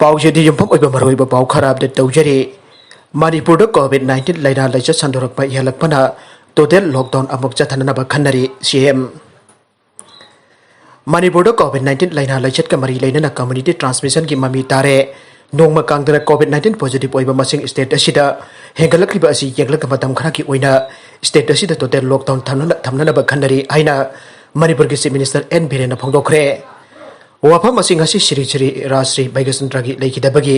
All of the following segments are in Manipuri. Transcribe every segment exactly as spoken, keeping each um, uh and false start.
ꯄꯥꯎꯁꯤꯗꯤ ꯌꯨꯝꯐꯝ ꯑꯣꯏꯕ ꯃꯔꯨꯑꯣꯏꯕ ꯄꯥꯎ ꯈꯔ ꯑꯞꯗꯦꯠ ꯇꯧꯖꯔꯤ꯫ ꯃꯅꯤꯄꯨꯔꯗ ꯀꯣꯚꯤꯗ ꯅꯥꯏꯟꯇꯤꯟ ꯂꯥꯏꯅꯥ ꯂꯥꯏꯆꯠ ꯁꯟꯗꯣꯔꯛꯄ ꯍꯦꯜꯂꯛꯄꯅ ꯇꯣꯇꯦꯜ ꯂꯣꯛꯗꯥꯎꯟ ꯑꯃꯨꯛ ꯆꯠꯊꯅꯅꯕ ꯈꯟꯅꯔꯤ, ꯁꯤ ꯑꯦꯝ꯫ ꯃꯅꯤꯄꯨꯔꯗ ꯀꯣꯚꯤꯗ ꯅꯥꯏꯟꯇꯤꯟ ꯂꯥꯏꯅꯥ ꯂꯥꯏꯆꯠꯀ ꯃꯔꯤ ꯂꯩꯅꯅ ꯀꯝꯃ꯭ꯌꯨꯅꯤꯇꯤ ꯇ꯭ꯔꯥꯟꯁꯃꯤꯁꯟꯒꯤ ꯃꯃꯤ ꯇꯥꯔꯦ꯫ ꯅꯣꯡꯃ ꯀꯥꯡꯗꯅ ꯀꯣꯚꯤꯗ ꯅꯥꯏꯟꯇꯤꯟ ꯄꯣꯖꯤꯇꯤꯚ ꯑꯣꯏꯕ ꯃꯁꯤꯡ ꯁ꯭ꯇꯦꯠ ꯑꯁꯤꯗ ꯍꯦꯟꯒꯠꯂꯛꯂꯤꯕ ꯑꯁꯤ ꯌꯦꯡꯂꯒ ꯃꯇꯝ ꯈꯔꯒꯤ ꯑꯣꯏꯅ ꯁ꯭ꯇꯦꯠ ꯑꯁꯤꯗ ꯇꯣꯇꯦꯜ ꯂꯣꯛꯗꯥꯎꯟ ꯊꯝꯅꯅ-, ꯊꯝꯅꯅꯕ ꯈꯟꯅꯔꯤ ꯍꯥꯏꯅ ꯃꯅꯤꯄꯨꯔꯒꯤ ꯆꯤꯐ ꯃꯤꯅꯤꯁꯇꯔ ꯑꯦꯟ ꯕꯤꯔꯦꯟꯅ ꯐꯣꯡꯗꯣꯛꯈ꯭ꯔꯦ꯫ ꯋꯥꯐꯝ ꯑꯁꯤ ꯉꯁꯤ ꯁ꯭ꯔꯤ ꯁ꯭ꯔꯤ ꯔꯥꯖ ꯁ꯭ꯔꯤ ꯚꯩꯒ꯭ꯌꯆꯟꯗ꯭ꯔꯒꯤ ꯂꯩꯈꯤꯗꯕꯒꯤ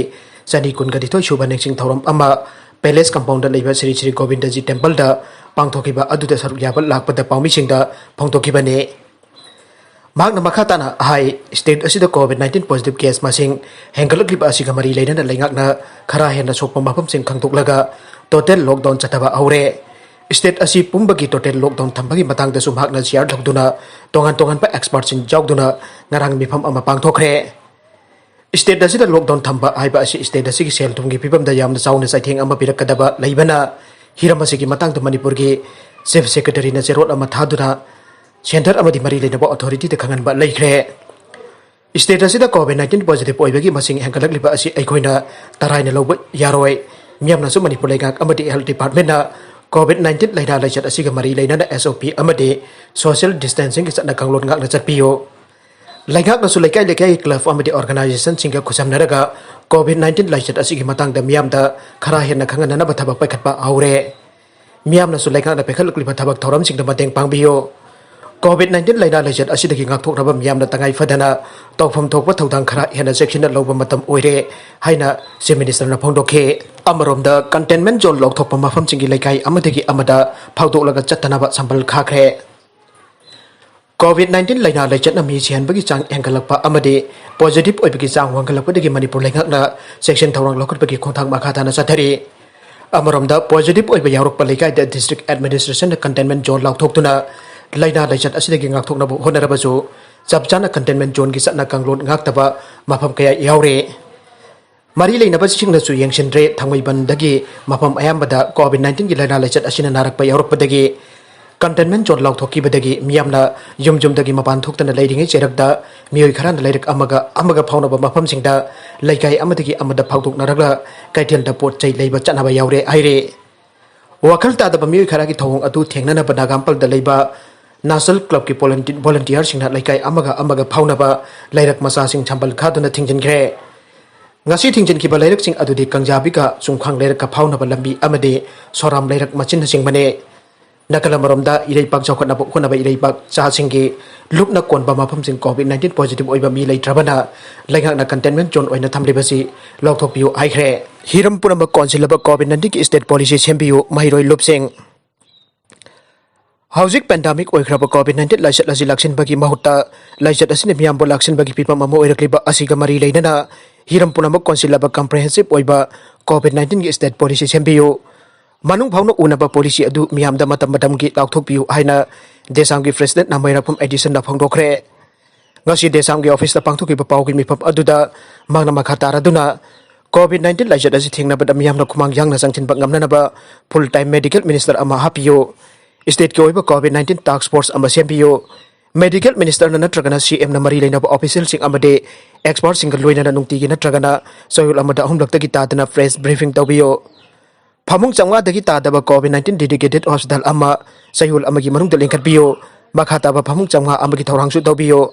ꯆꯅꯤ ꯀꯨꯟꯒ ꯅꯤꯊꯣꯏ ꯁꯨꯕ ꯅꯤꯡꯁꯤꯡ ꯊꯧꯔꯝ ꯑꯃ ꯄꯦꯂꯦꯁ ꯀꯝꯄꯥꯎꯟꯗ ꯂꯩꯕ ꯁ꯭ꯔꯤ ꯁ꯭ꯔꯤ ꯒꯣꯕꯤꯟꯗꯖꯤ ꯇꯦꯝꯄꯜꯗ ꯄꯥꯡꯊꯣꯛꯈꯤꯕ ꯑꯗꯨꯗ ꯁꯔꯨꯛ ꯌꯥꯕ ꯂꯥꯛꯄꯗ ꯄꯥꯎꯃꯤꯁꯤꯡꯗ ꯐꯣꯡꯗꯣꯛꯈꯤꯕꯅꯤ꯫ ꯃꯍꯥꯛꯅ ꯃꯈꯥ ꯇꯥꯅ ꯍꯥꯏ, ꯁ꯭ꯇꯦꯠ ꯑꯁꯤꯗ ꯀꯣꯚꯤꯗ ꯅꯥꯏꯟꯇꯤꯟ ꯄꯣꯖꯤꯇꯤꯚ ꯀꯦꯁ ꯃꯁꯤꯡ ꯍꯦꯟꯒꯠꯂꯛꯂꯤꯕ ꯑꯁꯤꯒ ꯃꯔꯤ ꯂꯩꯅꯅ ꯂꯩꯉꯥꯛꯅ ꯈꯔ ꯍꯦꯟꯅ ꯁꯣꯛꯄ ꯃꯐꯝꯁꯤꯡ ꯈꯪꯗꯣꯛꯂꯒ ꯇꯣꯇꯦꯜ ꯂꯣꯛꯗꯥꯎꯟ ꯆꯠꯊꯕ ꯍꯧꯔꯦ꯫ ꯁ꯭ꯇꯦꯠ ꯑꯁꯤ ꯄꯨꯝꯕꯒꯤ ꯇꯣꯇꯦꯜ ꯂꯣꯛꯗꯥꯎꯟ ꯊꯝꯕꯒꯤ ꯃꯇꯥꯡꯗꯁꯨ ꯃꯍꯥꯛꯅ ꯁꯤꯌꯥꯔ ꯇꯧꯗꯨꯅ ꯇꯣꯉꯥꯟ ꯇꯣꯉꯥꯟꯕ ꯑꯦꯛꯁꯄꯔꯠꯁꯤꯡ ꯌꯥꯎꯗꯨꯅ ꯉꯔꯥꯡ ꯃꯤꯐꯝ ꯑꯃ ꯄꯥꯡꯊꯣꯛꯈ꯭ꯔꯦ꯫ ꯁ꯭ꯇꯦꯠ ꯑꯁꯤꯗ ꯂꯣꯛꯗꯥꯎꯟ ꯊꯝꯕ ꯍꯥꯏꯕ ꯑꯁꯤ ꯁ꯭ꯇꯦꯠ ꯑꯁꯤꯒꯤ ꯁꯦꯜ ꯊꯨꯝꯒꯤ ꯐꯤꯕꯝꯗ ꯌꯥꯝꯅ ꯆꯥꯎꯅ ꯆꯩꯊꯦꯡ ꯑꯃ ꯄꯤꯔꯛꯀꯗꯕ ꯂꯩꯕꯅ, ꯍꯤꯔꯝ ꯑꯁꯤꯒꯤ ꯃꯇꯥꯡꯗ ꯃꯅꯤꯄꯨꯔꯒꯤ ꯆꯤꯐ ꯁꯦꯀ꯭ꯔꯦꯇꯔꯤꯅ ꯆꯦꯔꯣꯜ ꯑꯃ ꯊꯥꯗꯨꯅ ꯁꯦꯟꯇꯔ ꯑꯃꯗꯤ ꯃꯔꯤ ꯂꯩꯅꯕ ꯑꯣꯊꯣꯔꯤꯇꯤꯗ ꯈꯪꯍꯟꯕ ꯂꯩꯈ꯭ꯔꯦ꯫ ꯁ꯭ꯇꯦꯠ ꯑꯁꯤꯗ ꯀꯣꯚꯤꯗ ꯅꯥꯏꯟꯇꯤꯟ ꯄꯣꯖꯤꯇꯤꯚ ꯑꯣꯏꯕꯒꯤ ꯃꯁꯤꯡ ꯍꯦꯟꯒꯠꯂꯛꯂꯤꯕ ꯑꯁꯤ ꯑꯩꯈꯣꯏꯅ ꯇꯔꯥꯏꯅ ꯂꯧꯕ ꯌꯥꯔꯣꯏ꯫ ꯃꯤꯌꯥꯝꯅꯁꯨ ꯃꯅꯤꯄꯨꯔ ꯂꯩꯉꯥꯛ ꯑꯃꯗꯤ ꯍꯦꯜꯊ ꯗꯤꯄꯥꯔꯠꯃꯦꯟꯅ ꯀꯣꯚꯤꯗ ꯅꯥꯏꯟꯇꯤꯟ ꯂꯥꯏꯅꯥ ꯂꯥꯏꯆꯠ ꯑꯁꯤꯒ ꯃꯔꯤ ꯂꯩꯅꯅ ꯑꯦꯁ ꯑꯣ ꯄꯤ ꯑꯃꯗꯤ ꯁꯣꯁꯤꯌꯦꯜ ꯗꯤꯁꯇꯦꯟꯁꯤꯡꯒꯤ ꯆꯠꯅ ꯀꯥꯡꯂꯣꯟ ꯉꯥꯛꯅ ꯆꯠꯄꯤꯌꯨ꯫ ꯂꯩꯉꯥꯛꯅꯁꯨ ꯂꯩꯀꯥꯏ ꯂꯩꯀꯥꯏꯒꯤ ꯀ꯭ꯂꯕ ꯑꯃꯗꯤ ꯑꯣꯔꯒꯅꯥꯏꯖꯦꯁꯟꯁꯤꯡꯒ ꯈꯨꯠꯁꯝꯅꯔꯒ ꯀꯣꯚꯤꯗ ꯅꯥꯏꯟꯇꯤꯟ ꯂꯥꯏꯆꯠ ꯑꯁꯤꯒꯤ ꯃꯇꯥꯡꯗ ꯃꯤꯌꯥꯝꯗ ꯈꯔ ꯍꯦꯟꯅ ꯈꯪꯍꯟꯅꯅꯕ ꯊꯕꯛ ꯄꯥꯏꯈꯠꯄ ꯍꯧꯔꯦ꯫ ꯃꯤꯌꯥꯝꯅꯁꯨ ꯂꯩꯉꯥꯛꯅ ꯄꯥꯏꯈꯠꯂꯛꯂꯤꯕ ꯊꯕꯛ ꯊꯧꯔꯝꯁꯤꯡꯗ ꯃꯇꯦꯡ ꯄꯥꯡꯕꯤꯌꯨ꯫ ꯀꯣꯚꯤꯗ ꯅꯥꯏꯟꯇꯤꯟ ꯂꯥꯏꯅꯥ ꯂꯥꯏꯆꯠ ꯑꯁꯤꯗꯒꯤ ꯉꯥꯛꯊꯣꯛꯅꯕ ꯃꯤꯌꯥꯝꯅ ꯇꯉꯥꯏ ꯐꯗꯅ ꯇꯧꯐꯝ ꯊꯣꯛꯄ ꯊꯧꯗꯥꯡ ꯈꯔ ꯍꯦꯟꯅ ꯆꯦꯛꯁꯤꯟꯅ ꯂꯧꯕ ꯃꯇꯝ ꯑꯣꯏꯔꯦ ꯍꯥꯏꯅ ꯆꯤꯐ ꯃꯤꯅꯤꯁꯇꯔꯅ ꯐꯣꯡꯗꯣꯛꯈꯤ꯫ ꯑꯃꯔꯣꯝꯗ, ꯀꯟꯇꯦꯟꯃꯦꯟꯠ ꯖꯣꯟ ꯂꯥꯎꯊꯣꯛꯄ ꯃꯐꯝꯁꯤꯡꯒꯤ ꯂꯩꯀꯥꯏ ꯑꯃꯗꯒꯤ ꯑꯃꯗ ꯐꯥꯎꯗꯣꯛꯂꯒ ꯆꯠꯇꯅꯕ ꯁꯝꯕꯜ ꯈꯥꯈ꯭ꯔꯦ꯫ ꯀꯣꯚꯤꯗ ꯅꯥꯏꯟꯇꯤꯟ ꯂꯥꯏꯅꯥ ꯂꯥꯏꯆꯠꯅ ꯃꯤ ꯁꯤꯍꯟꯕꯒꯤ ꯆꯥꯡ ꯍꯦꯟꯒꯠꯂꯛꯄ ꯑꯃꯗꯤ ꯄꯣꯖꯤꯇꯤꯚ ꯑꯣꯏꯕꯒꯤ ꯆꯥꯡ ꯋꯥꯡꯈꯠꯂꯛꯄꯗꯒꯤ ꯃꯅꯤꯄꯨꯔ ꯂꯩꯉꯥꯛꯅ ꯆꯦꯛꯁꯤꯟ ꯊꯧꯔꯥꯡ ꯂꯧꯈꯠꯄꯒꯤ ꯈꯣꯡꯊꯥꯡ ꯃꯈꯥ ꯇꯥꯅ ꯆꯠꯊꯔꯤ꯫ ꯑꯃꯔꯣꯝꯗ, ꯄꯣꯖꯤꯇꯤꯚ ꯑꯣꯏꯕ ꯌꯥꯎꯔꯛꯄ ꯂꯩꯀꯥꯏꯗ ꯗꯤꯁꯇ꯭ꯔꯤꯛ ꯑꯦꯗꯃꯤꯅꯤꯁꯇ꯭ꯔꯦꯁꯟꯅ ꯀꯟꯇꯦꯟꯃꯦꯟꯠ ꯖꯣꯟ ꯂꯥꯎꯊꯣꯛꯇꯨꯅ ꯂꯥꯏꯅꯥ ꯂꯥꯏꯆꯠ ꯑꯁꯤꯗꯒꯤ ꯉꯥꯛꯊꯣꯛꯅꯕ ꯍꯣꯠꯅꯔꯕꯁꯨ, ꯆꯞ ꯆꯥꯅ ꯀꯟꯇꯦꯟꯃꯦꯟꯠ ꯖꯣꯟꯒꯤ ꯆꯠꯅ ꯀꯥꯡꯂꯣꯟ ꯉꯥꯛꯇꯕ ꯃꯐꯝ ꯀꯌꯥ ꯌꯥꯎꯔꯤ꯫ ꯃꯔꯤ ꯂꯩꯅꯕꯁꯤꯡꯅꯁꯨ ꯌꯦꯡꯁꯤꯟꯗ꯭ꯔꯦ꯫ ꯊꯥꯡꯃꯩꯕꯟꯗꯒꯤ ꯃꯐꯝ ꯑꯌꯥꯝꯕꯗ ꯀꯣꯚꯤꯗ ꯅꯥꯏꯟꯇꯤꯟꯒꯤ ꯂꯥꯏꯅꯥ ꯂꯥꯏꯆꯠ ꯑꯁꯤꯅ ꯅꯥꯔꯛꯄ ꯌꯥꯎꯔꯛꯄꯗꯒꯤ Containment zone ꯂꯥꯎꯊꯣꯛꯈꯤꯕꯗꯒꯤ ꯃꯤꯌꯥꯝꯅ ꯌꯨꯝ ꯌꯨꯝꯗꯒꯤ ꯃꯄꯥꯟ ꯊꯣꯛꯇꯅ ꯂꯩꯔꯤꯉꯩ ꯆꯩꯔꯛꯇ ꯃꯤꯑꯣꯏ ꯈꯔꯅ ꯂꯩꯔꯛ ꯑꯃꯒ ꯑꯃꯒ ꯐꯥꯎꯅꯕ ꯃꯐꯝꯁꯤꯡꯗ ꯂꯩꯀꯥꯏ ꯑꯃꯗꯒꯤ ꯑꯃꯗ ꯐꯥꯎꯗꯣꯛꯅꯔꯒ ꯀꯩꯊꯦꯜꯗ ꯄꯣꯠ ꯆꯩ ꯂꯩꯕ ꯆꯠꯅꯕ ꯌꯥꯎꯔꯦ ꯍꯥꯏꯔꯦ꯫ ꯋꯥꯈꯜ ꯇꯥꯗꯕ ꯃꯤꯑꯣꯏ ꯈꯔꯒꯤ ꯊꯧꯑꯣꯡ ꯑꯗꯨ ꯊꯦꯡꯅꯅꯕ ꯅꯥꯒꯥꯝꯄꯜꯗ ꯂꯩꯕ ꯅꯥꯁꯜ ꯀ꯭ꯂꯕꯀꯤ ꯚꯣꯂꯟꯇꯤ-, ꯚꯣꯂꯟꯇꯤꯌꯔꯁꯤꯡꯅ ꯂꯩꯀꯥꯏ ꯑꯃꯒ ꯑꯃꯒ ꯐꯥꯎꯅꯕ ꯂꯩꯔꯛ ꯃꯆꯥꯁꯤꯡ ꯁꯝꯕꯜ ꯈꯥꯗꯨꯅ ꯊꯤꯡꯖꯤꯟꯈ꯭ꯔꯦ꯫ ꯉꯁꯤ ꯊꯤꯡꯖꯤꯟꯈꯤꯕ ꯂꯩꯔꯛꯁꯤꯡ ꯑꯗꯨꯗꯤ ꯀꯪꯖꯥꯕꯤꯒ ꯆꯨꯡꯈꯥꯡ ꯂꯩꯔꯛꯀ ꯐꯥꯎꯅꯕ ꯂꯝꯕꯤ ꯑꯃꯗꯤ ꯁꯣꯔꯥꯝ ꯂꯩꯔꯛ ꯃꯆꯤꯟꯅꯆꯤꯡꯕꯅꯤ꯫ ꯅꯥꯀꯜ ꯑꯃꯔꯣꯝꯗ ꯏꯔꯩꯄꯥꯛ ꯆꯥꯎꯈꯠꯅꯕ ꯍꯣꯠꯅꯕ ꯏꯔꯩꯄꯥꯛ ꯆꯥꯁꯤꯡꯒꯤ ꯂꯨꯞꯅ ꯀꯣꯟꯕ ꯃꯐꯝꯁꯤꯡ COVID nineteen positive ꯑꯣꯏꯕ ꯃꯤ ꯂꯩꯇ꯭ꯔꯕꯅ ꯂꯩꯉꯥꯛꯅ containment zone ꯑꯣꯏꯅ ꯊꯝꯂꯤꯕꯁꯤ ꯂꯧꯊꯣꯛꯄꯤꯌꯨ ꯍꯥꯏꯈ꯭ꯔꯦ꯫ ꯍꯤꯔꯝ ꯄꯨꯝꯅꯃꯛ ꯀꯣꯟꯁꯤꯜꯂꯕ COVID nineteenꯒꯤ state policy ꯁꯦꯝꯕꯤꯌꯨ, ꯃꯍꯩꯔꯣꯏ ꯂꯨꯞꯁꯤꯡ꯫ ꯍꯧꯖꯤꯛ pandemic ꯑꯣꯏꯈ꯭ꯔꯕ COVID nineteen ꯂꯥꯏꯆꯠ ꯑꯁꯤ ꯂꯥꯛꯁꯤꯟꯕꯒꯤ ꯃꯍꯨꯠꯇ ꯂꯥꯏꯆꯠ ꯑꯁꯤꯅ ꯃꯤꯌꯥꯝꯕꯨ ꯂꯥꯛꯁꯤꯟꯕꯒꯤ ꯐꯤꯚꯝ ꯑꯃ ꯑꯣꯏꯔꯛꯂꯤꯕ ꯑꯁꯤꯒ ꯃꯔꯤ ꯂꯩꯅꯅ ꯍꯤꯔꯝ ꯄꯨꯝꯅꯃꯛ ꯀꯣꯟꯁꯤꯜꯂꯕ comprehensive ꯑꯣꯏꯕ COVID nineteenꯒꯤ state policy ꯁꯦꯝꯕꯤꯌꯨ꯫ ꯃꯅꯨꯡ ꯐꯥꯎꯅ ꯎꯅꯕ policy ꯑꯗꯨ ꯃꯤꯌꯥꯝꯗ ꯃꯇꯝ ꯃꯇꯝꯒꯤ ꯂꯥꯎꯊꯣꯛꯄꯤꯌꯨ ꯍꯥꯏꯅ ꯗꯦꯁꯥꯝꯒꯤ Presidentꯅ ꯃꯩꯔꯥꯛꯐꯝ ꯑꯦꯗꯤꯁꯟꯗ ꯐꯣꯡꯗꯣꯛꯈ꯭ꯔꯦ꯫ ꯉꯁꯤ ꯗꯦꯁꯥꯝꯒꯤ officeꯇ ꯄꯥꯡꯊꯣꯛꯈꯤꯕ ꯄꯥꯎꯒꯤ ꯃꯤꯐꯝ ꯑꯗꯨꯗ ꯃꯍꯥꯛꯅ ꯃꯈꯥ ꯇꯥꯔꯗꯨꯅ COVID nineteen ꯂꯥꯏꯆꯠ ꯑꯁꯤ ꯊꯦꯡꯅꯕꯗ ꯃꯤꯌꯥꯝꯅ ꯈꯨꯃꯥꯡ ꯌꯥꯡꯅ ꯆꯪꯁꯤꯟꯕ ꯉꯝꯅꯅꯕ full time medical minister ꯑꯃ ꯍꯥꯞꯄꯤꯌꯨ꯫ Stateꯀꯤ ꯑꯣꯏꯕ COVID nineteen task force ꯑꯃ ꯁꯦꯝꯕꯤꯌꯨ꯫ Medical ministerꯅ ꯅꯠꯇ꯭ꯔꯒꯅ CMꯅ ꯃꯔꯤ ꯂꯩꯅꯕ officialꯁꯤꯡ ꯑꯃꯗꯤ expertꯁꯤꯡꯒ ꯂꯣꯏꯅꯅ ꯅꯨꯡꯇꯤꯒꯤ ꯅꯠꯇ꯭ꯔꯒꯅ ꯆꯌꯣꯜ ꯑꯃꯗ ꯑꯍꯨꯝꯂꯛꯇꯒꯤ ꯇꯥꯗꯅ press briefing ꯇꯧꯕꯤꯌꯨ꯫ ꯐꯃꯨꯡ ꯆꯥꯝꯃꯉꯥꯗꯒꯤ ꯇꯥꯗꯕ COVID nineteen dedicated hospital ꯑꯃ ꯆꯌꯣꯜ ꯑꯃꯒꯤ ꯃꯅꯨꯡꯗ ꯂꯤꯡꯈꯠꯄꯤꯌꯨ꯫ ꯃꯈꯥ ꯇꯥꯕ ꯐꯃꯨꯡ ꯆꯥꯝꯃꯉꯥ ꯑꯃꯒꯤ ꯊꯧꯔꯥꯡꯁꯨ ꯇꯧꯕꯤꯌꯨ꯫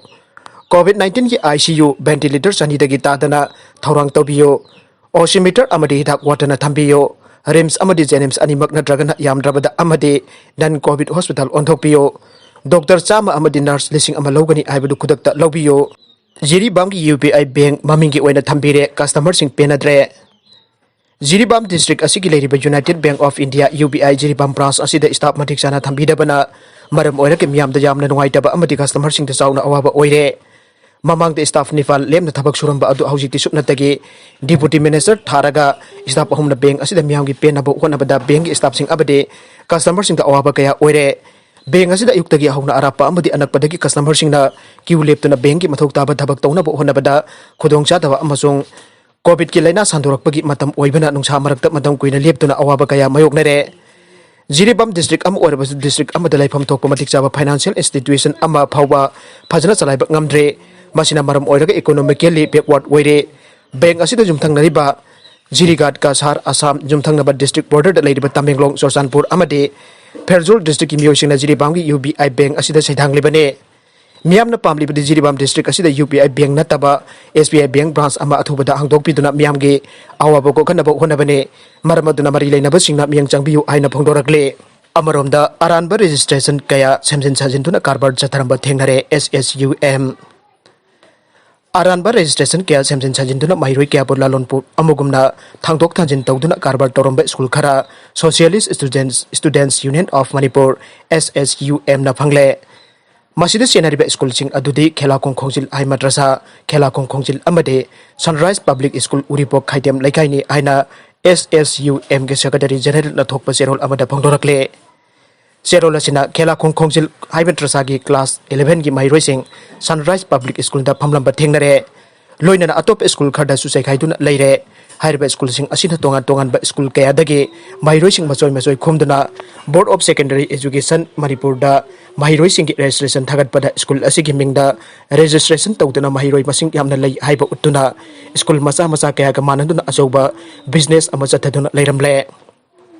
COVID nineteenꯒꯤ ICU ventilator ꯆꯅꯤꯗꯒꯤ ꯇꯥꯗꯅ ꯊꯧꯔꯥꯡ ꯇꯧꯕꯤꯌꯨ꯫ Oximeter ꯑꯃꯗꯤ ꯍꯤꯗꯥꯛ ꯋꯥꯠꯇꯅ ꯊꯝꯕꯤꯌꯨ꯫ RIMS ꯑꯃꯗꯤ JNIMS ꯑꯅꯤꯃꯛ ꯅꯠꯇ꯭ꯔꯒꯅ ꯌꯥꯝꯗ꯭ꯔꯕꯗ ꯑꯃꯗꯤ non COVID hospital ꯑꯣꯟꯊꯣꯛꯄꯤꯌꯨ꯫ Doctor ꯆꯥꯝꯃ ꯑꯃꯗꯤ nurse ꯂꯤꯁꯤꯡ ꯑꯃ ꯂꯧꯒꯅꯤ ꯍꯥꯏꯕꯗꯨ ꯈꯨꯗꯛꯇ ꯂꯧꯕꯤꯌꯨ꯫ ꯖꯤꯔꯤꯕꯥꯝꯒꯤ UBI bank ꯃꯃꯤꯡꯒꯤ ꯑꯣꯏꯅ ꯊꯝꯕꯤꯔꯦ, customerꯁꯤꯡ ꯄꯦꯟꯅꯗ꯭ꯔꯦ꯫ ꯖꯤꯔꯤꯕꯥꯝ district ꯑꯁꯤꯒꯤ ꯂꯩꯔꯤꯕ United Bank of India, UBI, Jiribam branch ꯑꯁꯤꯗ staff ꯃꯇꯤꯛ ꯆꯥꯅ ꯊꯝꯕꯤꯗꯕꯅ ꯃꯔꯝ ꯑꯣꯏꯔꯒ ꯃꯤꯌꯥꯝꯗ ꯌꯥꯝꯅ ꯅꯨꯡꯉꯥꯏꯇꯕ ꯑꯃꯗꯤ customerꯁꯤꯡꯗ ꯆꯥꯎꯅ ꯑꯋꯥꯕ ꯑꯣꯏꯔꯦ꯫ ꯃꯃꯥꯡꯗ staff ꯅꯤꯄꯥꯜ ꯂꯦꯝꯅ ꯊꯕꯛ ꯁꯨꯔꯝꯕ ꯑꯗꯨ ꯍꯧꯖꯤꯛꯇꯤ ꯁꯨꯞꯅꯇꯒꯤ deputy minister ꯊꯥꯔꯒ staff ꯑꯍꯨꯝꯅ bank ꯑꯁꯤꯗ ꯃꯤꯌꯥꯝꯒꯤ ꯄꯦꯟꯅꯕ ꯍꯣꯠꯅꯕꯗ bankꯀꯤ staffꯁꯤꯡ ꯑꯃꯗꯤ customerꯁꯤꯡꯗ ꯑꯋꯥꯕ ꯀꯌꯥ ꯑꯣꯏꯔꯦ꯫ Bank ꯑꯁꯤꯗ ꯑꯌꯨꯛꯇꯒꯤ ꯍꯧꯅ ꯑꯔꯥꯞꯄ ꯑꯃꯗꯤ ꯑꯅꯛꯄꯗꯒꯤ customerꯁꯤꯡꯅ queue ꯂꯦꯞꯇꯨꯅ bankꯀꯤ ꯃꯊꯧ ꯇꯥꯕ ꯊꯕꯛ ꯇꯧꯅꯕ ꯍꯣꯠꯅꯕꯗ ꯈꯨꯗꯣꯡꯆꯥꯗꯕ ꯑꯃꯁꯨꯡ COVIDꯀꯤ ꯂꯥꯏꯅꯥ ꯁꯟꯗꯣꯔꯛꯄꯒꯤ ꯃꯇꯝ ꯑꯣꯏꯕꯅ ꯅꯨꯡꯁꯥ ꯃꯔꯛꯇ ꯃꯇꯝ ꯀꯨꯏꯅ ꯂꯦꯞꯇꯨꯅ ꯑꯋꯥꯕ ꯀꯌꯥ ꯃꯥꯌꯣꯛꯅꯔꯦ꯫ ꯖꯤꯔꯤꯕꯥꯝ ꯗꯤꯁꯇ꯭ꯔꯤꯛ ꯑꯃ ꯑꯣꯏꯔꯕꯁꯨ ꯗꯤꯁꯇ꯭ꯔꯤꯛ ꯑꯃꯗ ꯂꯩꯐꯝ ꯊꯣꯛꯄ ꯃꯇꯤꯛ ꯆꯥꯕ ꯐꯥꯏꯅꯥꯟꯁꯤꯌꯦꯜ ꯏꯟꯁꯇꯤꯇ꯭ꯌꯨꯁꯟ ꯑꯃ ꯐꯥꯎꯕ ꯐꯖꯅ ꯆꯂꯥꯏꯕ ꯉꯝꯗ꯭ꯔꯦ꯫ ꯃꯁꯤꯅ ꯃꯔꯝ ꯑꯣꯏꯔꯒ ꯏꯀꯣꯅꯣꯃꯤꯀꯦꯜꯂꯤ ꯕꯦꯛꯋꯥꯔꯗ ꯑꯣꯏꯔꯦ꯫ ꯕꯦꯡꯛ ꯑꯁꯤꯗ ꯌꯨꯝꯊꯪꯅꯔꯤꯕ ꯖꯤꯔꯤꯒꯥꯠ, ꯀꯁꯥꯔ, ꯑꯁꯥꯝ ꯌꯨꯝꯊꯪꯅꯕ ꯗꯤꯁꯇ꯭ꯔꯤꯛ ꯕꯣꯔꯗꯔꯗ ꯂꯩꯔꯤꯕ ꯇꯃꯦꯡꯂꯣꯡ, ꯆꯨꯔꯆꯥꯟꯄꯨꯔ ꯑꯃꯗꯤ ꯐꯦꯔꯖꯣꯜ ꯗꯤꯁꯇ꯭ꯔꯤꯛꯀꯤ ꯃꯤꯑꯣꯏꯁꯤꯡꯅ ꯖꯤꯔꯤꯕꯥꯝꯒꯤ ꯌꯨ ꯕꯤ ꯑꯥꯏ ꯕꯦꯡꯛ ꯑꯁꯤꯗ ꯁꯩꯗꯥꯡꯂꯤꯕꯅꯤ꯫ ꯃꯤꯌꯥꯝꯅ ꯄꯥꯝꯂꯤꯕꯗꯤ ꯖꯤꯔꯤꯕꯥꯝ ꯗꯤꯁꯇ꯭ꯔꯤꯛ ꯑꯁꯤꯗ ꯌꯨ ꯄꯤ ꯑꯥꯏ ꯕꯦꯡꯛ ꯅꯠꯇꯕ ꯑꯦꯁ ꯕꯤ ꯑꯥꯏ ꯕꯦꯡꯛ ꯕ꯭ꯔꯥꯟꯁ ꯑꯃ ꯑꯊꯨꯕꯗ ꯍꯥꯡꯗꯣꯛꯄꯤꯗꯨꯅ ꯃꯤꯌꯥꯝꯒꯤ ꯑꯋꯥꯕ ꯀꯣꯛꯍꯟꯅꯕ ꯍꯣꯠꯅꯕꯅꯤ꯫ ꯃꯔꯝ ꯑꯗꯨꯅ ꯃꯔꯤ ꯂꯩꯅꯕꯁꯤꯡꯅ ꯃꯤꯠꯌꯦꯡ ꯆꯪꯕꯤꯌꯨ ꯍꯥꯏꯅ ꯐꯣꯡꯗꯣꯔꯛꯂꯤ꯫ ꯑꯃꯔꯣꯝꯗ ꯑꯔꯥꯟꯕ ꯔꯦꯖꯤꯁꯇ꯭ꯔꯦꯁꯟ ꯀꯌꯥ ꯁꯦꯝꯖꯤꯟ ꯁꯥꯖꯤꯟꯗꯨꯅ ꯀꯔꯕꯥꯔ ꯆꯠꯊꯔꯝꯕ ꯊꯦꯡꯅꯔꯦ꯫ ꯑꯦꯁ ꯑꯦꯁ ꯌꯨ ꯑꯦꯝ ꯑꯔꯥꯟꯕ ꯔꯦꯖꯤꯁꯇ꯭ꯔꯦꯁꯟ ꯀꯌꯥ ꯁꯦꯝꯖꯤꯟ ꯁꯥꯖꯤꯟꯗꯨꯅ ꯃꯍꯩꯔꯣꯏ ꯀꯌꯥꯕꯨ ꯂꯥꯂꯣꯟꯄꯣꯠ ꯑꯃꯒꯨꯝꯅ ꯊꯥꯡꯗꯣꯛ ꯊꯥꯡꯖꯤꯟ ꯇꯧꯗꯨꯅ ꯀꯔꯕꯥꯔ ꯇꯧꯔꯝꯕ ꯁ꯭ꯀꯨꯜ ꯈꯔ Socialist Students, Students Union of Manipur, S S U M ꯅ ꯐꯪꯂꯦ꯫ ꯃꯁꯤꯗ ꯆꯦꯟꯅꯔꯤꯕ ꯁ꯭ꯀꯨꯜꯁꯤꯡ ꯑꯗꯨꯗꯤ ꯈꯦꯂꯥꯈꯣꯡ ꯈꯣꯡꯖꯤꯜ ꯍꯥꯏ ꯃꯗ꯭ꯔꯁꯥ, ꯈꯦꯂꯥꯈꯣꯡ ꯈꯣꯡꯖꯤꯜ ꯑꯃꯗꯤ ꯁꯟꯔꯥꯏꯖ ꯄꯕ꯭ꯂꯤꯛ ꯁ꯭ꯀꯨꯜ ꯎꯔꯤꯄꯣꯛ ꯈꯥꯏꯗꯦꯝ ꯂꯩꯀꯥꯏꯅꯤ ꯍꯥꯏꯅ S S U M ꯒꯤ ꯁꯦꯀ꯭ꯔꯦꯇꯔꯤ ꯖꯦꯅꯔꯦꯜꯅ ꯊꯣꯛꯄ ꯆꯦꯔꯣꯜ ꯑꯃꯗ ꯐꯣꯡꯗꯣꯔꯛꯂꯦ꯫ ꯆꯦꯔꯣꯜ ꯑꯁꯤꯅ ꯈꯦꯂꯥꯈꯣꯡ ꯈꯣꯡꯖꯤꯜ ꯍꯥꯏ ꯃꯗ꯭ꯔꯁꯥꯒꯤ ꯀ꯭ꯂꯥꯁ eleven ꯒꯤ ꯃꯍꯩꯔꯣꯏꯁꯤꯡ ꯁꯟꯔꯥꯏꯖ ꯄꯕ꯭ꯂꯤꯛ ꯁ꯭ꯀꯨꯜꯗ ꯐꯝꯂꯝꯕ ꯊꯦꯡꯅꯔꯦ꯫ ꯂꯣꯏꯅꯅ ꯑꯇꯣꯞꯄ ꯁ꯭ꯀꯨꯜ ꯈꯔꯗꯁꯨ ꯆꯩꯈꯥꯏꯗꯨꯅ ꯂꯩꯔꯦ꯫ ꯍꯥꯏꯔꯤꯕ ꯁ꯭ꯀꯨꯜꯁꯤꯡ ꯑꯁꯤꯅ ꯇꯣꯉꯥꯟ ꯇꯣꯉꯥꯟꯕ ꯁ꯭ꯀꯨꯜ ꯀꯌꯥꯗꯒꯤ ꯃꯍꯩꯔꯣꯏꯁꯤꯡ ꯃꯆꯣꯏ ꯃꯆꯣꯏ ꯈꯣꯝꯗꯨꯅ Board of Secondary Education ꯃꯅꯤꯄꯨꯔꯗ ꯃꯍꯩꯔꯣꯏꯁꯤꯡꯒꯤ ꯔꯦꯖꯤꯁꯇ꯭ꯔꯦꯁꯟ ꯊꯥꯒꯠꯄꯗ ꯁ꯭ꯀꯨꯜ ꯑꯁꯤꯒꯤ ꯃꯤꯡꯗ ꯔꯦꯖꯤꯁꯇ꯭ꯔꯦꯁꯟ ꯇꯧꯗꯨꯅ ꯃꯍꯩꯔꯣꯏ ꯃꯁꯤꯡ ꯌꯥꯝꯅ ꯂꯩ ꯍꯥꯏꯕ ꯎꯠꯇꯨꯅ ꯁ꯭ꯀꯨꯜ ꯃꯆꯥ ꯃꯆꯥ ꯀꯌꯥꯒ ꯃꯥꯟꯅꯗꯨꯅ ꯑꯆꯧꯕ ꯕꯤꯖꯤꯅꯦꯁ ꯑꯃ ꯆꯠꯊꯗꯨꯅ ꯂꯩꯔꯝꯂꯦ꯫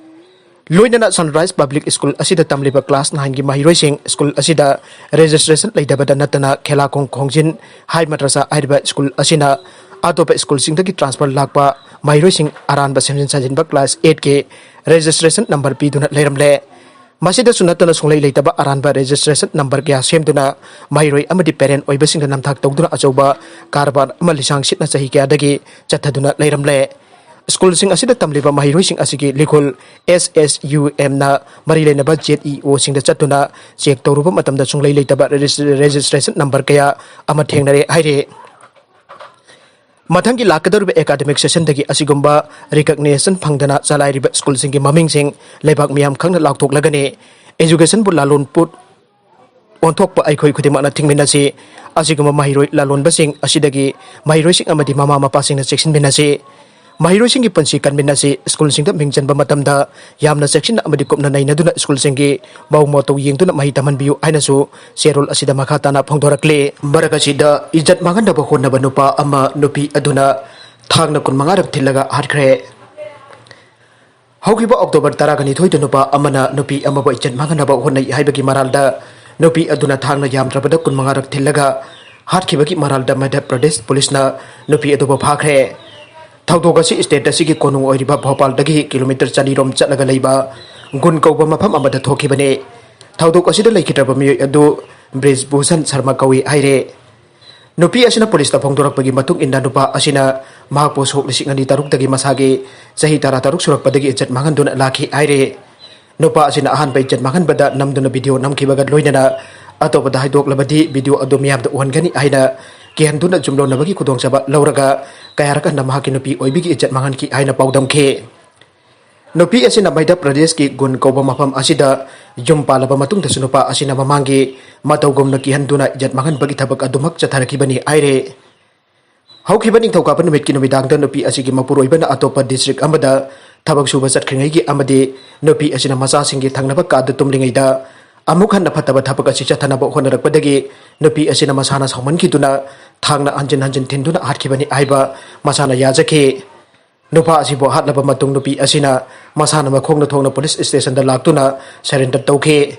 ꯂꯣꯏꯅꯅ ꯁꯟꯔꯥꯏꯖ ꯄꯕ꯭ꯂꯤꯛ ꯁ꯭ꯀꯨꯜ ꯑꯁꯤꯗ ꯇꯝꯂꯤꯕ ꯀ꯭ꯂꯥꯁ nine ꯒꯤ ꯃꯍꯩꯔꯣꯏꯁꯤꯡ ꯁ꯭ꯀꯨꯜ ꯑꯁꯤꯗ ꯔꯦꯖꯤꯁꯇ꯭ꯔꯦꯁꯟ ꯂꯩꯇꯕꯗ ꯅꯠꯇꯅ ꯈꯦꯂꯥꯈꯣꯡ ꯈꯣꯡꯖꯤꯟ ꯍꯥꯏ ꯃꯗ꯭ꯔꯁꯥ ꯍꯥꯏꯔꯤꯕ ꯁ꯭ꯀꯨꯜ ꯑꯁꯤꯅ ꯑꯇꯣꯞꯄ ꯁ꯭ꯀꯨꯜꯁꯤꯡꯗꯒꯤ ꯇ꯭ꯔꯥꯟꯁꯐꯔ ꯂꯥꯛꯄ ꯃꯍꯩꯔꯣꯏꯁꯤꯡ ꯑꯔꯥꯟꯕ ꯁꯦꯝꯖꯤꯟ ꯁꯥꯖꯤꯟꯕ ꯀ꯭ꯂꯥꯁ eight ꯀꯤ ꯔꯦꯖꯤꯁꯇ꯭ꯔꯦꯁꯟ ꯅꯝꯕꯔ ꯄꯤꯗꯨꯅ ꯂꯩꯔꯝꯂꯦ꯫ ꯃꯁꯤꯗꯁꯨ ꯅꯠꯇꯅ ꯁꯨꯡꯂꯩ ꯂꯩꯇꯕ ꯑꯔꯥꯟꯕ ꯔꯦꯖꯤꯁꯇ꯭ꯔꯦꯁꯟ ꯅꯝꯕꯔ ꯀꯌꯥ ꯁꯦꯝꯗꯨꯅ ꯃꯍꯩꯔꯣꯏ ꯑꯃꯗꯤ ꯄꯦꯔꯦꯟ ꯑꯣꯏꯕꯁꯤꯡꯗ ꯅꯝꯊꯥꯛ ꯇꯧꯗꯨꯅ ꯑꯆꯧꯕ ꯀꯔꯕꯥꯔ ꯑꯃ ꯂꯤꯁꯥꯡ ꯁꯤꯠꯅ ꯆꯍꯤ ꯀꯌꯥꯗꯒꯤ ꯆꯠꯊꯗꯨꯅ ꯂꯩꯔꯝꯂꯦ꯫ ꯁ꯭ꯀꯨꯜꯁꯤꯡ ꯑꯁꯤꯗ ꯇꯝꯂꯤꯕ ꯃꯍꯩꯔꯣꯏꯁꯤꯡ ꯑꯁꯤꯒꯤ ꯂꯤꯈꯨꯜ S S U M ꯅ ꯃꯔꯤ ꯂꯩꯅꯕ Z E O ꯁꯤꯡꯗ ꯆꯠꯇꯨꯅ ꯆꯦꯛ ꯇꯧꯔꯨꯕ ꯃꯇꯝꯗ ꯁꯨꯡꯂꯩ ꯂꯩꯇꯕ ꯔꯦꯖꯤꯁ-, ꯔꯦꯖꯤꯁꯇ꯭ꯔꯦꯁꯟ ꯅꯝꯕꯔ ꯀꯌꯥ ꯑꯃ ꯊꯦꯡꯅꯔꯦ ꯍꯥꯏꯔꯤ꯫ ꯃꯊꯪꯒꯤ ꯂꯥꯛꯀꯗꯧꯔꯤꯕ ꯑꯦꯀꯥꯗꯃꯤꯛ ꯁꯦꯁꯟꯗꯒꯤ ꯑꯁꯤꯒꯨꯝꯕ ꯔꯤꯀꯛꯅꯤꯁꯟ ꯐꯪꯗꯅ ꯆꯂꯥꯏꯔꯤꯕ ꯁ꯭ꯀꯨꯜꯁꯤꯡꯒꯤ ꯃꯃꯤꯡꯁꯤꯡ ꯂꯩꯕꯥꯛ ꯃꯤꯌꯥꯝ ꯈꯪꯅ ꯂꯥꯎꯊꯣꯛꯂꯒꯅꯤ꯫ ꯑꯦꯖꯨꯀꯦꯁꯟꯕꯨ ꯂꯥꯂꯣꯟ ꯄꯣꯠ ꯑꯣꯟꯊꯣꯛꯄ ꯑꯩꯈꯣꯏ ꯈꯨꯗꯤꯡꯃꯛꯅ ꯊꯤꯡꯃꯤꯟꯅꯁꯤ꯫ ꯑꯁꯤꯒꯨꯝꯕ ꯃꯍꯩꯔꯣꯏ ꯂꯥꯂꯣꯟꯕꯁꯤꯡ ꯑꯁꯤꯗꯒꯤ ꯃꯍꯩꯔꯣꯏꯁꯤꯡ ꯑꯃꯗꯤ ꯃꯃꯥ ꯃꯄꯥꯁꯤꯡꯅ ꯆꯦꯛꯁꯤꯟꯃꯤꯟꯅꯁꯤ꯫ ꯃꯍꯩꯔꯣꯏꯁꯤꯡꯒꯤ ꯄꯨꯟꯁꯤ ꯀꯟꯃꯤꯟꯅꯁꯤ꯫ ꯁ꯭ꯀꯨꯜꯁꯤꯡꯗ ꯃꯤꯡ ꯆꯟꯕ ꯃꯇꯝꯗ ꯌꯥꯝꯅ ꯆꯦꯛꯁꯤꯟꯅ ꯑꯃꯗꯤ ꯀꯨꯞꯅ ꯅꯩꯅꯗꯨꯅ ꯁ꯭ꯀꯨꯜꯁꯤꯡꯒꯤ ꯃꯑꯣꯡ ꯃꯇꯧ ꯌꯦꯡꯗꯨꯅ ꯃꯍꯩ ꯇꯝꯍꯟꯕꯤꯌꯨ ꯍꯥꯏꯅꯁꯨ ꯆꯦꯔꯣꯜ ꯑꯁꯤꯗ ꯃꯈꯥ ꯇꯥꯅ ꯐꯣꯡꯗꯣꯔꯛꯂꯤ꯫ ꯃꯔꯛ ꯑꯁꯤꯗ ꯏꯖꯠ ꯃꯥꯡꯍꯟꯅꯕ ꯍꯣꯠꯅꯕ ꯅꯨꯄꯥ ꯑꯃ ꯅꯨꯄꯤ ꯑꯗꯨꯅ ꯊꯥꯡꯅ ꯀꯨꯟ ꯃꯉꯥꯔꯛ ꯊꯤꯜꯂꯒ ꯍꯥꯠꯈ꯭ꯔꯦ꯫ ꯍꯧꯈꯤꯕ ꯑꯣꯛꯇꯣꯕꯔ ꯇꯔꯥꯒ ꯅꯤꯊꯣꯏꯗ ꯅꯨꯄꯥ ꯑꯃꯅ ꯅꯨꯄꯤ ꯑꯃꯕꯨ ꯏꯖꯠ ꯃꯥꯡꯍꯟꯅꯕ ꯍꯣꯠꯅꯩ ꯍꯥꯏꯕꯒꯤ ꯃꯔꯥꯜꯗ ꯅꯨꯄꯤ ꯑꯗꯨꯅ ꯊꯥꯡꯅ ꯌꯥꯝꯗ꯭ꯔꯕꯗ ꯀꯨꯟ ꯃꯉꯥꯔꯛ ꯊꯤꯜꯂꯒ ꯍꯥꯠꯈꯤꯕꯒꯤ ꯃꯔꯥꯜꯗ ꯃꯙ꯭ꯌ ꯄ꯭ꯔꯗꯦꯁ ꯄꯨꯂꯤꯁꯅ ꯅꯨꯄꯤ ꯑꯗꯨꯕꯨ ꯐꯥꯈ꯭ꯔꯦ꯫ ꯊꯧꯗꯣꯛ ꯑꯁꯤ ꯁ꯭ꯇꯦꯠ ꯑꯁꯤꯒꯤ ꯀꯣꯅꯨꯡ ꯑꯣꯏꯔꯤꯕ ꯚꯣꯄꯥꯜꯗꯒꯤ ꯀꯤꯂꯣꯃꯤꯇꯔ ꯆꯅꯤꯔꯣꯝ ꯆꯠꯂꯒ ꯂꯩꯕ ꯒꯨꯟ ꯀꯧꯕ ꯃꯐꯝ ꯑꯃꯗ ꯊꯣꯛꯈꯤꯕꯅꯤ꯫ ꯊꯧꯗꯣꯛ ꯑꯁꯤꯗ ꯂꯩꯈꯤꯗ꯭ꯔꯕ ꯃꯤꯑꯣꯏ ꯑꯗꯨ ꯕ꯭ꯔꯤꯖ ꯚꯨꯁꯟ ꯁꯔꯃ ꯀꯧꯏ ꯍꯥꯏꯔꯦ꯫ ꯅꯨꯄꯤ ꯑꯁꯤꯅ ꯄꯨꯂꯤꯁꯇ ꯐꯣꯡꯗꯣꯔꯛꯄꯒꯤ ꯃꯇꯨꯡ ꯏꯟꯅ ꯅꯨꯄꯥ ꯑꯁꯤꯅ ꯃꯍꯥꯛꯄꯨ ꯁꯣꯛ ꯂꯤꯁꯤꯡ ꯑꯅꯤ ꯇꯔꯨꯛꯇꯒꯤ ꯃꯁꯥꯒꯤ ꯆꯍꯤ ꯇꯔꯥ ꯇꯔꯨꯛ ꯁꯨꯔꯛꯄꯗꯒꯤ ꯏꯖꯠ ꯃꯥꯡꯍꯟꯗꯨꯅ ꯂꯥꯛꯈꯤ ꯍꯥꯏꯔꯦ꯫ ꯅꯨꯄꯥ ꯑꯁꯤꯅ ꯑꯍꯥꯟꯕ ꯏꯖꯠ ꯃꯥꯡꯍꯟꯕꯗ ꯅꯝꯗꯨꯅ ꯚꯤꯗꯤꯑꯣ ꯅꯝꯈꯤꯕꯒ ꯂꯣꯏꯅꯅ ꯑꯇꯣꯞꯄꯗ ꯍꯥꯏꯗꯣꯛꯂꯕꯗꯤ ꯚꯤꯗꯤꯑꯣ ꯑꯗꯨ ꯃꯤꯌꯥꯝꯗ ꯎꯍꯟꯒꯅꯤ ꯍꯥꯏꯅ ꯀꯤꯍꯟꯗꯨꯅ ꯌꯨꯝꯂꯣꯟꯅꯕꯒꯤ ꯈꯨꯗꯣꯡꯆꯥꯕ ꯂꯧꯔꯒ ꯀꯌꯥꯔꯛ ꯍꯟꯅ ꯃꯍꯥꯛꯀꯤ ꯅꯨꯄꯤ ꯑꯣꯏꯕꯤꯒꯤ ꯏꯖꯠ ꯃꯥꯡꯍꯟꯈꯤ ꯍꯥꯏꯅ ꯄꯥꯎꯗꯝꯈꯤ꯫ ꯅꯨꯄꯤ ꯑꯁꯤꯅ ꯃꯙ꯭ꯌ ꯄ꯭ꯔꯗꯦꯁꯀꯤ ꯒꯨꯟ ꯀꯧꯕ ꯃꯐꯝ ꯑꯁꯤꯗ ꯌꯨꯝ ꯄꯥꯜꯂꯕ ꯃꯇꯨꯡꯗꯁꯨ ꯅꯨꯄꯥ ꯑꯁꯤꯅ ꯃꯃꯥꯡꯒꯤ ꯃꯇꯧꯒꯨꯝꯅ ꯀꯤꯍꯟꯗꯨꯅ ꯏꯖꯠ ꯃꯥꯡꯍꯟꯕꯒꯤ ꯊꯕꯛ ꯑꯗꯨꯃꯛ ꯆꯠꯊꯔꯛꯈꯤꯕꯅꯤ ꯍꯥꯏꯔꯦ꯫ ꯍꯧꯈꯤꯕ ꯅꯤꯡꯊꯧꯀꯥꯕ ꯅꯨꯃꯤꯠꯀꯤ ꯅꯨꯃꯤꯗꯥꯡꯗ ꯅꯨꯄꯤ ꯑꯁꯤꯒꯤ ꯃꯄꯨꯔꯣꯏꯕꯅ ꯑꯇꯣꯞꯄ ꯗꯤꯁꯇ꯭ꯔꯤꯛ ꯑꯃꯗ ꯊꯕꯛ ꯁꯨꯕ ꯆꯠꯈ꯭ꯔꯤꯉꯩꯒꯤ ꯑꯃꯗꯤ ꯅꯨꯄꯤ ꯑꯁꯤꯅ ꯃꯆꯥꯁꯤꯡꯒꯤ ꯊꯪꯅꯕ ꯀꯥꯗ ꯇꯨꯝꯂꯤꯉꯩꯗ ꯑꯃꯨꯛ ꯍꯟꯅ ꯐꯠꯇꯕ ꯊꯕꯛ ꯑꯁꯤ ꯆꯠꯊꯅꯕ ꯍꯣꯠꯅꯔꯛꯄꯗꯒꯤ ꯅꯨꯄꯤ ꯑꯁꯤꯅ ꯃꯁꯥꯅ ꯁꯥꯎꯃꯟꯈꯤꯗꯨꯅ ꯊꯥꯡꯅ ꯍꯟꯖꯤꯟ ꯍꯟꯖꯤꯟ ꯊꯤꯟꯗꯨꯅ ꯍꯥꯠꯈꯤꯕꯅꯤ ꯍꯥꯏꯕ ꯃꯁꯥꯅ ꯌꯥꯖꯈꯤ꯫ ꯅꯨꯄꯥ ꯑꯁꯤꯕꯨ ꯍꯥꯠꯂꯕ ꯃꯇꯨꯡ ꯅꯨꯄꯤ ꯑꯁꯤꯅ ꯃꯁꯥꯅ ꯃꯈꯣꯡꯅ ꯊꯣꯡꯅ ꯄꯨꯂꯤꯁ ꯁ꯭ꯇꯦꯁꯟꯗ ꯂꯥꯛꯇꯨꯅ ꯁꯔꯦꯟꯗꯔ ꯇꯧꯈꯤ꯫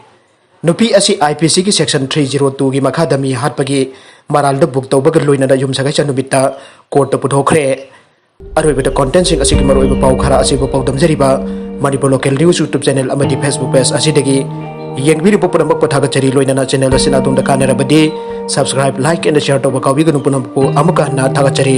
ꯅꯨꯄꯤ ꯑꯁꯤ ꯑꯥꯏ ꯄꯤ ꯁꯤꯒꯤ ꯁꯦꯛꯁꯟ ꯊ꯭ꯔꯤ ꯖꯤꯔꯣ ꯇꯨꯒꯤ ꯃꯈꯥꯗ ꯃꯤ ꯍꯥꯠꯄꯒꯤ ꯃꯔꯥꯜꯗ ꯕꯨꯛ ꯇꯧꯕꯒ ꯂꯣꯏꯅꯅ ꯌꯨꯝꯁꯀꯩꯁ ꯅꯨꯃꯤꯠꯇ ꯀꯣꯔꯠꯇ ꯄꯨꯊꯣꯛꯈ꯭ꯔꯦ꯫ ꯑꯔꯣꯏꯕꯗ ꯀꯣꯟꯇꯦꯟꯁꯤꯡ ꯑꯁꯤꯒꯤ ꯃꯔꯨꯑꯣꯏꯕ ꯄꯥꯎ ꯈꯔ ꯑꯁꯤꯕꯨ ꯄꯥꯎꯗꯝꯖꯔꯤꯕ Manipur local news YouTube channel ꯑꯃꯗꯤ ꯐꯦꯁꯕꯨꯛ ꯄꯦꯖ ꯑꯁꯤꯗꯒꯤ ꯌꯦꯡꯕꯤꯔꯤꯕ ꯄꯨꯝꯅꯃꯛꯄꯨ ꯊꯥꯒꯠꯆꯔꯤ꯫ ꯂꯣꯏꯅꯅ ꯆꯦꯅꯦꯜ ꯑꯁꯤꯅ ꯑꯗꯣꯝꯗ ꯀꯥꯟꯅꯔꯕꯗꯤ subscribe, like and share ꯇꯧꯕ ꯀꯥꯎꯕꯤꯒꯅꯨ꯫ ꯄꯨꯝꯅꯃꯛꯄꯨ ꯑꯃꯨꯛꯀ ꯍꯟꯅ ꯊꯥꯒꯠꯆꯔꯤ꯫